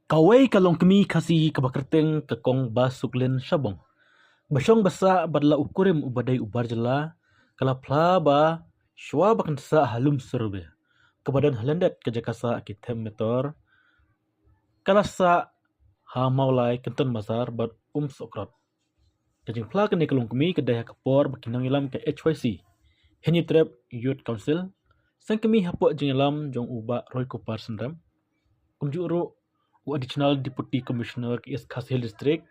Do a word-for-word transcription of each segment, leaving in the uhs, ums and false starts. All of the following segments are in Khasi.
Kawei ka longkmie Khasi kaba kyrteng ka Kong Basuklin Shabong, ba shong ba sah bad la u kurim uba dei u bar jylla, ka la phla ba shuwa ba kan sah ha Lumsurbe, kaba don ha lyndet ka jaka sah ki them metor, ka la sah ha Mawlai, Kynton Bazar bad Umsohkrot. Ka jingphla kane ka longkmie ka dei ha ka por ba ki nongïalam ka H Y C, Hynñiewtrep Youth Council, sngewkmie hapoh jingïalam jong u Bah Roykupar Synrem, kumjuh ruh u Additional Deputy Commissioner ka East Khasi Hills District,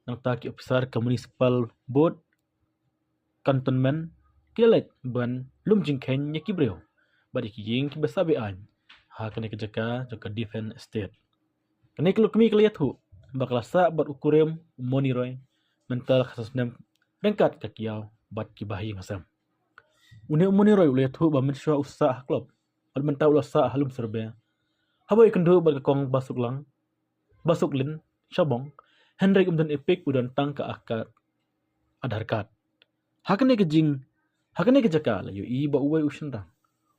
nangta ki ophisar ka Municipal Board, Cantonment, ki la leit ban lum jingkheiñ ïa ki briew bad ïa ki ïing kiba sah be-aiñ ha kane ka jaka jong ka Defence Estate. Kane ka longkmie ka la ïathuh ba ka la sah bad u kurim u Moni Roy mynta la khatsan snem ryngkat ka kiaw bad ki bahaïing hasem. Une u Moni Roy u la ïathuh ba mynshuwa u sah ha club bad mynta u la sah ha Lumsurbe, haba ïakynduh bad ka Kong Basuklang, Basuklin Shabong, hynrei um don EPIC, u don tang ka card, Aadhaar card. Ha kane ka jing, ha kane ka jaka la ïohi ba uwei u shynrang,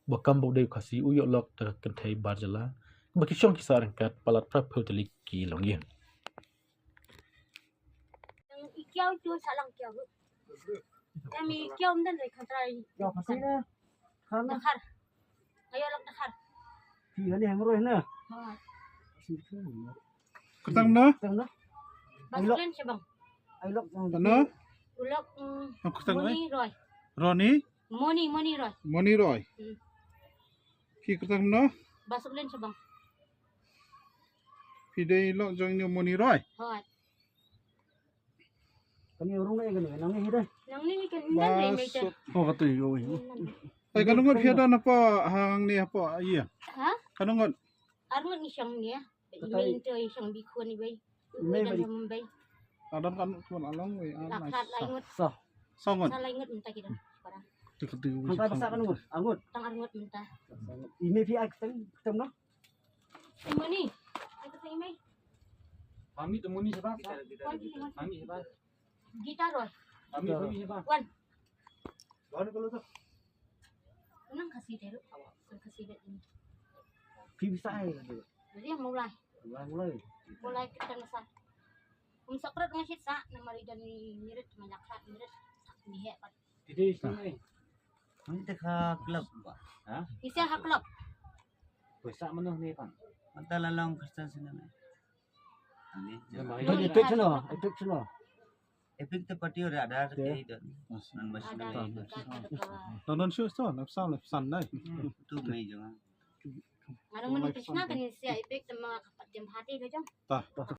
ba kam ba u dei u Khasi, u ïoh lok da ka kynthei bar jylla, ba ki shong ki sah ryngkat palat phra phew tylli ki longïing. Nang i kiaw tu sa lang kiaw. Kami kiaw mdan dei khan trai. Kiaw Khasi na. Khan na. Dakhar. Kayo lak dakhar. Phi hani hang roi na. Ha. Kyrteng na? Kyrteng na? Basuklin Shabong. Ai lok. Ano? U lok, mm, Ang kyrteng Moni Roy. Roni? Moni, Moni Roy. Moni Roy. Hmm. Phi kyrteng na? Basuklin Shabong. Phi dei lok jong ïa u Moni Roy. Hoi. Kane rung ne kane, nang ne hi dai. Nang ne kan nan dai mai ta. Basuk. Oh, kata ïa u. Ai, kano ngut phi don hapoh hangne hapoh ïa? Ha? Kano ngut? Ar ngut ngi shong ne. Katai. Imi to i shong bi khun i bai. Imi bai. Imi bai. Adam kan khun along wei. Lak khat lai ngut. Sa. Sa ngut. Sa lai ngut mynta ki don. Para. Tu kata ïa u. Hangta basa kano ngut? Ar ngut. Tang ar ngut mynta. Imi phi ai kyrteng, kyrteng no? Moni. Ai kyrteng imi. Mami tu Moni siapa? Mami siapa? Gita Roy. Mami, mami siapa? Wan. Wan kalau tu. Nang Khasi deh lu. Nang Khasi deh ini. Phi basa ai. Jadi yang mulai. Mulai, mulai. Mulai kita nasa. Umsohkrot ngan shit sa, namar i don i mirit, malak sa mirit, sa mihet pat. Ite isn't ai. Ngi te ha club ba. Ha? Isa ha club. Pisa mano ni pan. Mata lalong Kristen sini. Ani. Don EPIC sino, EPIC sino. EPIC te party ora ada ke don. Nan mas. Ada, ada, ada. Don don shu so, nap sa nap san dai. Tu mai jong. Ngarang mani Krishna kan sia EPIC te ma kapat jam hati ke jong. Tah.